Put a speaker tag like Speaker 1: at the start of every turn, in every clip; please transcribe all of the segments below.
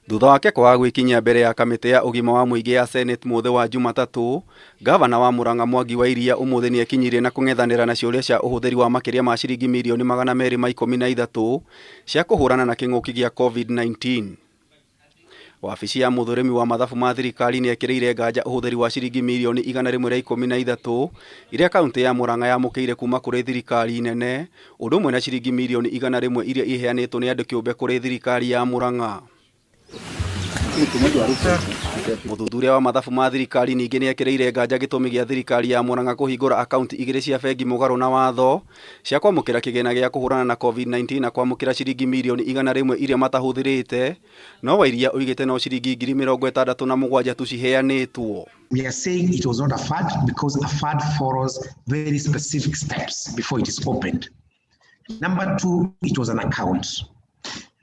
Speaker 1: Thutha wake kwaga gwĩkinyia mbere ya kamĩtĩ ya ũgima wa mũingĩ ya Senate mũthĩ wa Jumatatũ, ngavana wa Murang'a Mwangi wa Iria ũmũthĩ nĩekinyirie na kũng'ethanĩra na ciũria cia ũhũthĩri wa makĩria ma ciringi mirioni 213 cia kũhũrana na kĩng'ũki gĩa Covid-19. Wabici ya mũthũrĩmi wa mathabu ma thirikari nĩekĩrĩire nganja ũhũthĩri wa ciringi mirioni 113 iria kauntĩ ya Murang'a yamũkĩire kuma kũrĩ thirikari nene, ũndũ ũmwe na ciringi mirioni 100 iria iheanĩtwo nĩ andũ kĩũmbe kũrĩ thirikari ya Murang'a. Mũthuthuria wa mathabu ma thirikari ningĩ nĩekĩrĩire nganja gĩtũmi gĩa thirikari ya Murang'a kũhingũra akaunti igĩrĩ cia bengi mũgarũ na watho cia kwamũkĩra kĩgĩna gĩa kũhũrana na Covid-19 na kwamũkĩra ciringi mirioni 100 iria matahũthĩrĩte, no Wairia oigĩte no ciringi 67,000 tu ciheanĩtwo.
Speaker 2: We are saying it was not a fund because a fund follows very specific steps before it is opened. Number two, it was an account.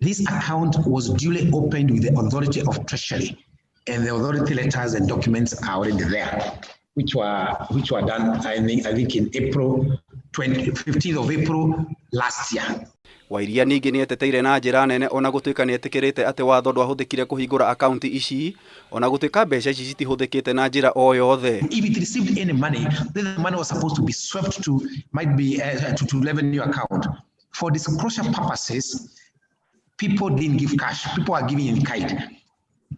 Speaker 2: This account was duly opened with the authority of Treasury, and the authority letters and documents are already there, which were done, I think in April 20, 15th of April last year.
Speaker 1: Wairia ningĩ nĩeteteire na njĩra nene ona gũtuĩka nĩetĩkĩrĩte atĩ watho ndwahũthĩkire kũhingũra akaunti ici, ona gũtuĩka mbeca ici citihũthĩkĩte na njĩra o yothe.
Speaker 2: If it received any money, then the money was supposed to be swept to might be to revenue account. For disclosure purposes, people didn't give cash. People are giving in kind.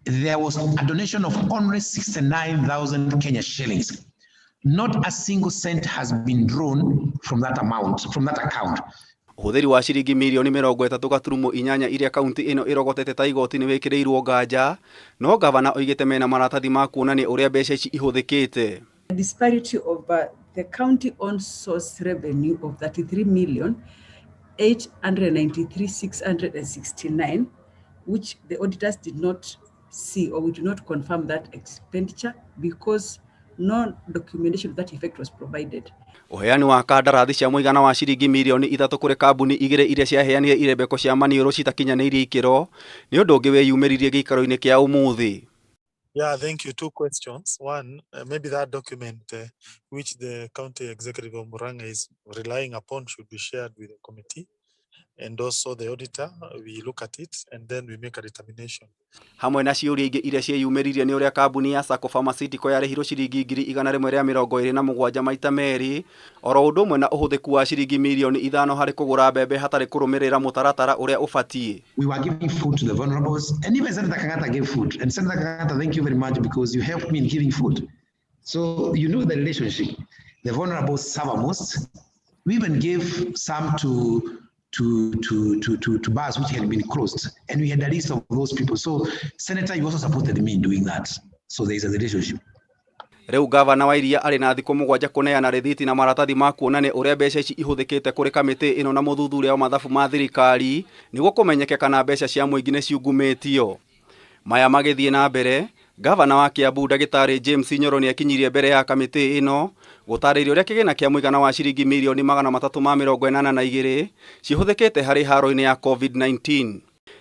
Speaker 2: There was a donation of only 69,000 Kenya shillings. Not a single cent has been drawn from that amount, from that account.
Speaker 1: Ũhũthĩri wa ciringi mirioni 30.8 iria kaunti ĩno ĩrogotete ta igoti nĩ wĩkĩrĩirwo nganja, no gavana oigĩte mena maratathi ma kuonania ũrĩa mbeca ici ihũthĩkĩte.
Speaker 3: A disparity of the county own source revenue of 33 million 893,669, which the auditors did not see or we do not confirm that expenditure because no documentation of that effect was provided.
Speaker 1: Ũheani wa kandarathi cia mũigana wa ciringi mirioni 3 kũrĩ kambuni igĩrĩ iria ciaheanire irembeko cia maniũrũ citakinyanĩirie ikĩro nĩ ũndũ ũngĩ wĩyumĩririe gĩikaro-inĩ kĩa ũmũthĩ.
Speaker 4: Yeah, thank you. Two questions. One, maybe that document which the county executive of Murang'a is relying upon should be shared with the committee and also the auditor. We look at it and then we make a determination.
Speaker 1: Hamwe na ciũria ingĩ iria ciĩyumĩririe nĩ ũrĩa kambuni ya Sacco Pharmaceutical yarĩhirwo ciringi 127,000 maita merĩ, oro ũndũ ũmwe na ũhũthĩku wa ciringi mirioni 5 harĩ kũgũra mbembe hatarĩ kũrũmĩrĩra mũtaratara ũrĩa ũbatiĩ.
Speaker 2: We were giving food to the vulnerables, and even Senator Kangata gave food. And Senator Kangata, thank you very much because you helped me in giving food. So you know the relationship. The vulnerable suffer most. We even gave some to bars which had been closed, and we had a list of those people. So, Senator, you also supported me in doing that. So there is a relationship.
Speaker 1: Rĩu gavana wa Iria arĩ na thikũ 7 kũneana rĩthiti na maratathi ma kuonania ũrĩa mbeca ici ihũthĩkĩte kũrĩ kamĩtĩ ĩno na mũthuthuria wa mathabu ma thirikari nĩguo kũmenyeke kana mbeca cia mũingĩ nĩ ciungumĩtio. Maya magĩthiĩ na mbere, gavana wa Kiambu ndagĩtarĩ James Nyoro nĩekinyirie mbere ya kamĩtĩ ĩno gũtarĩria ũrĩa kĩgĩna kĩa mũigana wa ciringi mirioni 382 cihũthĩkĩte harĩ haro-inĩ ya Covid-19.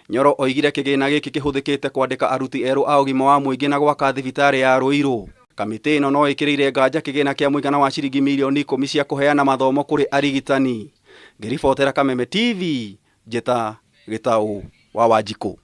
Speaker 1: Nyoro oigire kĩgĩna gĩkĩ kĩhũthĩkĩte kwandĩka aruti erũ a ũgima wa mũingĩ na gwaka thibitarĩ ya Ruiru. Kamĩtĩ ĩno no ĩkĩrĩire nganja kĩgĩna kĩa mũigana wa ciringi mirioni 10 cia kũheana mathomo kũrĩ arigitani. Ngĩribotera Kameme TV, Njĩta Gĩtaũ wa Wanjikũ.